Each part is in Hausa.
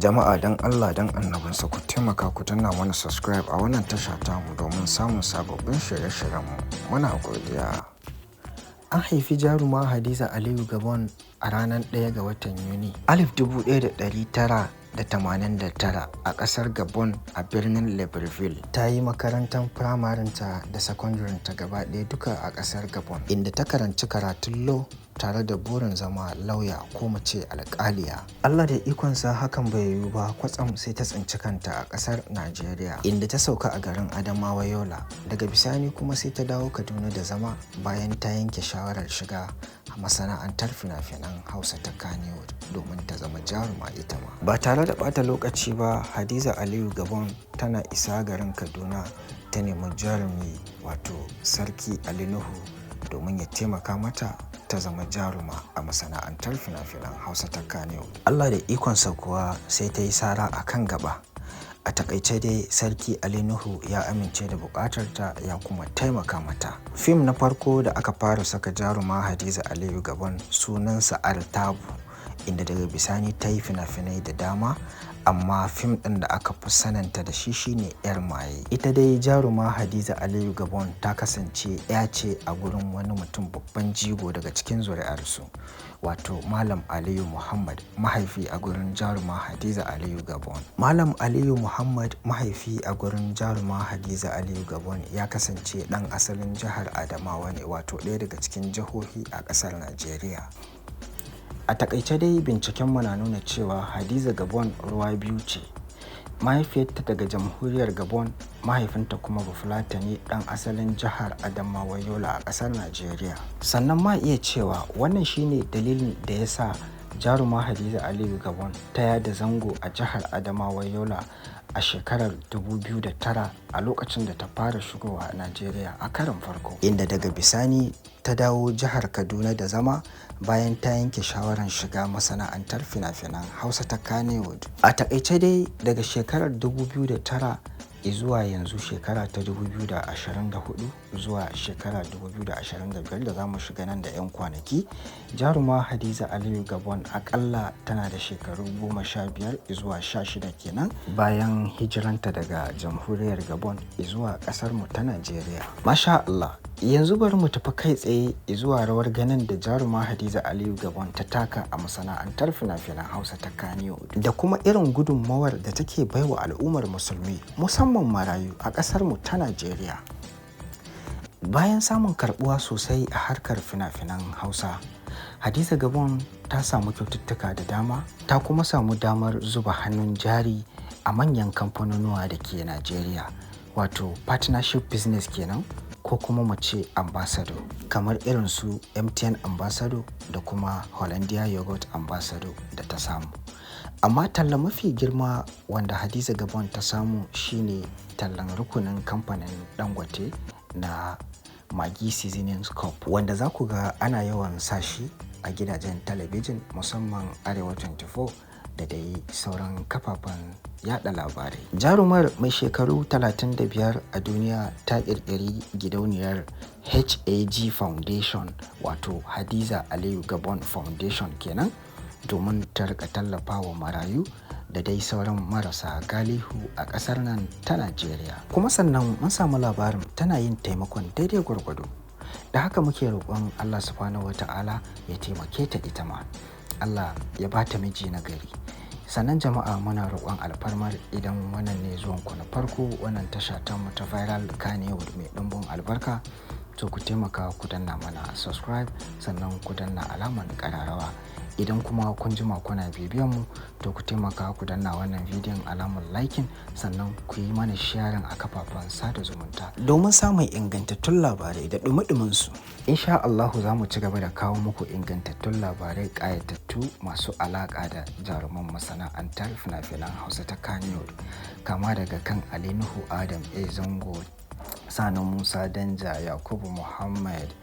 Jama'a, don Allah don annabinsa ku taimaka ku danna mana subscribe a wannan tasha tamu domin samun sababbin shirye-shiryenmu. Muna godiya. An haifi jaruma Hadiza Aliyu Gabon a ranar 1 ga watan Yuni 1989 a ƙasar Gabon a birnin Libreville. Ta yi makarantar firamarinta da sakandaren gaba ɗaya duka a ƙasar Gabon, inda ta karanci karatun law tare da burin zama lauya ko mu ce alƙaliya. Allah da ikonsa hakan bai yiwu ba, kwatsam sai ta tsinci kanta a ƙasar Najeriya, inda ta sauka a garin Adamawa Yola. Daga bisani kuma sai ta dawo Kaduna da zama bayan ta yanke shawarar shiga masana'antar fina-finan Hausa ta Kannywood domin ta zama jaruma ita ma. Ba tare da ɓata lokaci ba, Hadiza Aliyu Gabon tana isa garin Kaduna ta nemi jarumi, wato Sarki Ali Nuhu, domin ya taimaka mata ta zama jaruma a masana'antar fina-finan Hausa ta Kannywood. Allah da ikonsa kuwa sai ta yi sara a kan gaba. A takaice dai, Sarki Ali Nuhu ya amince da buƙatarta ya kuma taimaka mata. Fim na farko da aka fara saka jaruma Hadiza Aliyu Gabon sunansa Artabu, inda daga bisani ta yi fina-finai da dama, amma fim ɗin da aka fi saninta da shi shine 'Yar Maye. Ita dai jaruma Hadiza Aliyu Gabon ta kasance 'ya ce a gurin wani mutum babban jigo daga cikin zuri'arsu, wato Malam Aliyu Muhammad, mahaifi a gurin jaruma Hadiza Aliyu Gabon. Malam Aliyu Muhammad, mahaifi a gurin jaruma Hadiza Aliyu Gabon, ya kasance ɗan asalin jihar Adamawa ne, wato ɗaya daga cikin jihohi a ƙasar Najeriya. A takaice dai, bincikenmu na nuna cewa Hadiza Gabon ruwa biyu ce. Mahaifiyarta daga Jamhuriyar Gabon, mahaifinta kuma Bafulatani ɗan asalin jihar Adamawa Yola a ƙasar Najeriya. Sannan ma iya cewa wannan shine dalilin da ya sa jaruma Hadiza Aliyu Gabon ta yada zango a jihar Adamawa Yola a shekarar 2009, a lokacin da ta fara shigowa Najeriya a karon farko. Inda daga bisani ta dawo jihar Kaduna da zama bayan ta yanke shawarar shiga masana'antar fina-finan Hausa ta Kannywood. A takaice dai, daga shekarar 2009 zuwa yanzu, shekara ta 2024 zuwa shekara 2025 da za mu shiga nan da 'yan kwanaki, jaruma Hadiza Aliyu Gabon akalla tana da shekaru 15 zuwa 16 kenan bayan hijiranta daga Jamhuriyar Gabon zuwa ƙasar mu ta Najeriya. Masha Allah, yanzu bari mu tafi kai tsaye zuwa rawar ganin da jaruma Hadiza Aliyu Gabon ta taka a masana'antar fina-finan Hausa ta Kannywood da kuma irin gudunmawar da take baiwa al'ummar musulmi, musamman marayu a ƙasar mu ta Najeriya. Bayan samun karbuwa sosai a harkar fina-finan Hausa, Hadiza Gabon ta samu kyaututtuka da dama, ta kuma samu damar zuba hannun jari a manyan kamfanonuwa da ke Najeriya, wato partnership business kenan, ko kuma mu ce ambassador, kamar irin su MTN ambassador da kuma Hollandia Yogurt ambassador da ta samu. Amma talla mafi girma wanda Hadiza Gabon ta samu shine tallan rukunin kamfanin Dangote na Maggi Seasoning Cube, wanda za ku ga ana yawan sa shi a gidajen talabijin, musamman Arewa 24 da dai sauran kafafen yada labarai. Jarumar mai shekaru 35 a duniya ta ƙirƙiri gidauniyar HAG Foundation, wato Hadiza Aliyu Gabon Foundation kenan, domin ta rika tallafa wa marayu da dai sauran marasa galihu a ƙasar nan ta Najeriya. Kuma sannan mun samu labarin tana yin taimakon daidai gwargwado. Da haka muke roƙon Allah Subhanahu wa Ta'ala ya taimake ta ita ma. Allah ya ba ta miji na gari. Sannan jama'a, muna roƙon alfarmar idan wannan ne zuwanku na farko wannan tasha ta mu ta Viral Kannywood mai ɗumbin albarka, to ku taimaka ku danna mana subscribe, sannan ku danna alamar ƙararrawa. Idan kuma kun jima kuna bibiyan mu, to ku taimaka ku danna wannan bidiyon alamar liking, sannan ku yi mana sharing a kafafen sada zumunta domin samun ingantattun labarai da ɗumi su. Insha Allahu za mu ci gaba da kawo muku ingantattun labarai ƙayatattu masu alaƙa da jaruman masana'antar fina-finan Hausa ta Kannywood, kama daga kan Ali Nuhu, Adam A Zango, Sani Musa Danja, Yakubu Muhammad,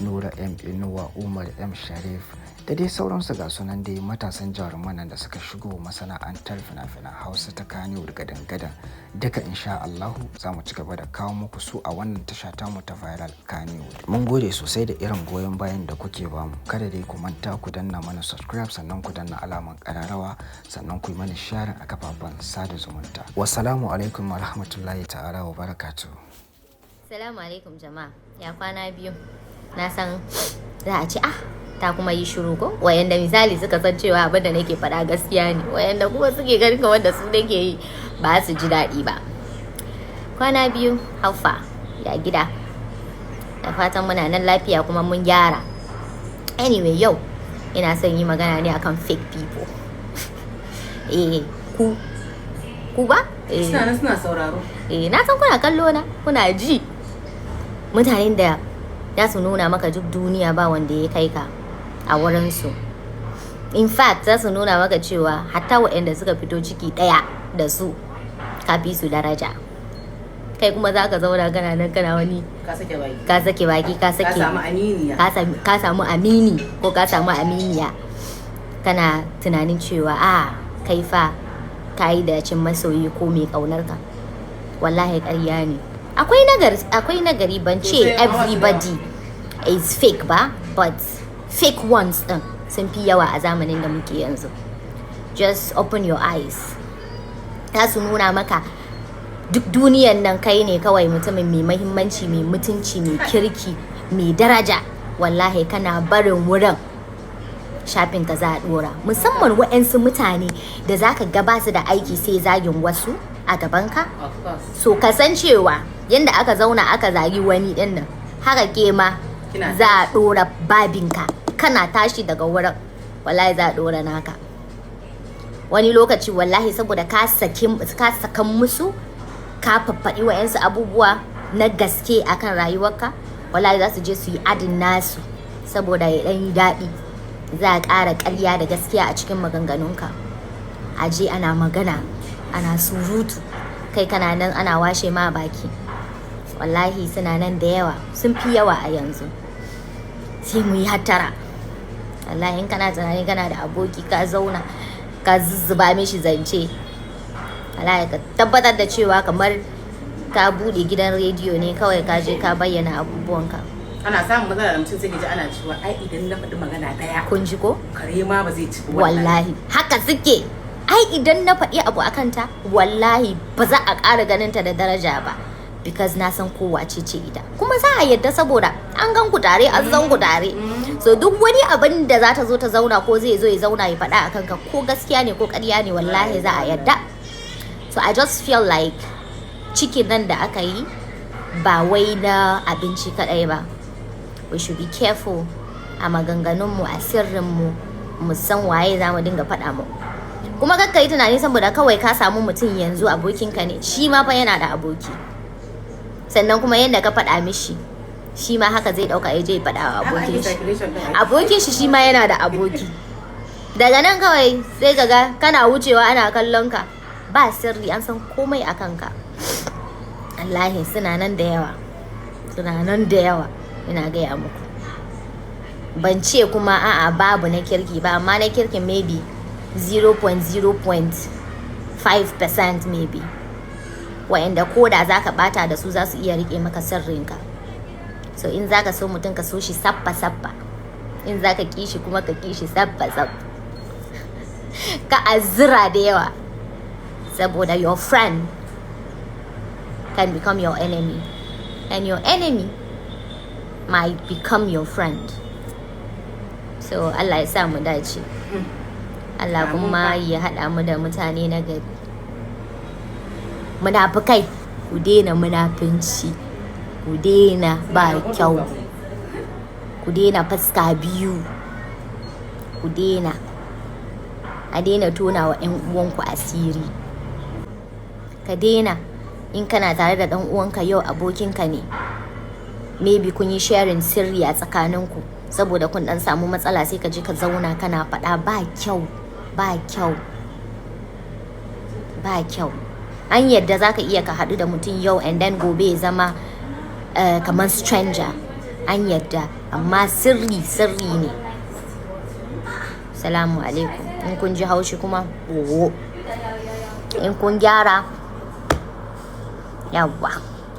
Nura M Inuwa, Umar M Sharif da dai sauransu. Ga sunan dai matasan jaruman nan da suka shigo masana'antar fina-finan Hausa ta Kannywood gadan-gadan. Duka insha Allahu za mu ci gaba da kawo muku su a wannan tasha tamu ta Viral Kannywood. Mun gode sosai da irin goyon bayan da kuke bamu. Kada dai ku manta ku danna mana subscribe, sannan ku danna alaman ƙararrawa, sannan ku yi mana sharing a kafafen sada zumunta. Wassalamu alaikum wa rahmatullahi ta'ala wa barakatuh. Salamu alaikum jama'a. Ya kwana biyu. Na san za a ce, "Ah, ta kuma yi shiru ko?" Wayanda misali suka san cewa abin da nake faɗa gaskiya ne. Wayanda kuma suke ganin kamar da su nake yi, ba su ji daɗi ba. Kwana biyu, haufa ya gida. Da fatan muna nan lafiya kuma mun gyara. Anyway, yau ina son yi magana ne akan fake people. Eh, ku. Ku ba? Eh. Suna nan suna sauraro. Eh, na san kuna kallo na, kuna ji. Mutanen da za su nuna maka duk duniya ba wanda ya kai ka a wurinsu. In fact, za su nuna maka cewa hatta waɗanda suka fito ciki ɗaya da su, ka fi su daraja. Kai kuma za ka zauna kana nan kana wani Ka sake baki. Ka sake baki, ka Ka sake samu aminiya. Ka samu amini ko ka samu aminiya, kana tunanin cewa a kai fa ka yi da cin masoyi ko mai kaunar ka. Wallahi ƙarya ne. Akwai nagari, akwai nagari. Ban ce Sosai, amma wasu everybody is fake ba, but fake ones din sun fi yawa a zamanin da muke yanzu. Just open your eyes. Za su nuna maka duk duniyan nan kai ne kawai mutumin mai mahimmanci, mai mutunci, mai kirki, mai daraja. Wallahi kana barin wurin, shafin ka za a dora. Musamman waɗansu mutane da zaka ga ba su da aiki sai zagin wasu a gabanka. Of course. So kasancewa yanda aka zauna aka zagi wani din nan, haka ke ma Kina za a dora babinka. Kana tashi daga wurin, wallahi za a dora naka. Wani lokaci wallahi saboda ka saki, ka sakan musu, ka faffaɗi wa'yansu abubuwa na gaske akan rayuwarka, wallahi za su je su yi adin nasu saboda ya ɗan yi daɗi. Za a ƙara ƙarya da gaskiya a cikin maganganunka, a je ana magana, ana surutu, kai kana nan ana washe ma baki. Wallahi suna nan da yawa, sun fi yawa a yanzu. Sai mu yi hattara. Wallahi in kana tunanin kana da aboki, ka zauna ka zuzzuba mishi zance, wallahi ka tabbatar da cewa kamar ka bude gidan rediyo ne kawai, ka je ka bayyana abubuwanka. Ana samun matsala da mutum, sai ka ji ana cewa, "Ai idan na faɗi magana ɗaya, Kun ji ko? kare ma ba zai ci ba." Wallahi haka suke. "Ai idan na faɗi abu akan ta, wallahi ba za a ƙara ganin ta da daraja ba, because na san ko wace ce ita." Kuma za a yadda saboda an gan ku tare, an san ku tare. So duk wani abin da za ta zo ta zauna ko zai zo ya zauna ya faɗa a kanka, ko gaskiya ne ko ƙarya ne, wallahi za a yadda. So I just feel like cikin nan da aka yi ba wai na abinci kaɗai ba. We should be careful a maganganunmu, a sirrinmu, mu san waye za mu dinga faɗa mu. Kuma kakka yi tunani saboda kawai ka samu mutum yanzu abokinka ne, shi ma fa yana da aboki. Sannan kuma yadda ka faɗa mishi, shi ma haka zai ɗauka ya je ya faɗa wa Haka ake abokin shi. circulation ɗin ai. Abokin shi shi ma yana da aboki. Daga nan kawai sai ka ga kana wucewa ana kallon ka, ba sirri, an san komai a kanka. Wallahi suna nan da yawa, suna nan da yawa, ina gaya muku. Ban ce kuma a'a babu na kirki ba, amma na kirkin maybe 0.0.5% maybe, wa'anda ko da za ka bata da su, za su iya rike maka sirrinka. So in za ka so mutum, ka so shi sappa sappa. In za ka kishi kuma, ka kishi sappa sappa. Ka azura da yawa, saboda your friend can become your enemy and your enemy might become your friend. So Allah ya sa mu dace. Allah Amin kuma fa. ya haɗa mu da mutane na gari. Munafukai, ku daina munafunci, ku daina, ba kyau. Ku daina fuska biyu, ku daina, a daina tona wa 'yan uwanku asiri. Ka daina, in kana tare da ɗan uwanka yau, abokinka ne, maybe kun yi sharing sirri a tsakaninku, saboda kun dan samu matsala sai ka je ka zauna kana faɗa. Ba kyau, ba kyau, ba kyau. An yadda zaka iya ka haɗu da mutum yau and then gobe ya zama kamar stranger, an yadda. Amma sirri sirri ne. Salamu alaikum. In kun ji haushi kuma, oho. In kun gyara, yawwa.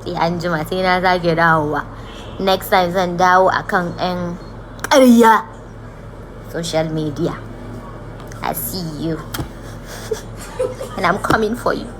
Sai an jima, sai na sake dawowa. Next time zan dawo akan 'yan ƙarya social media. I see you and I'm coming for you.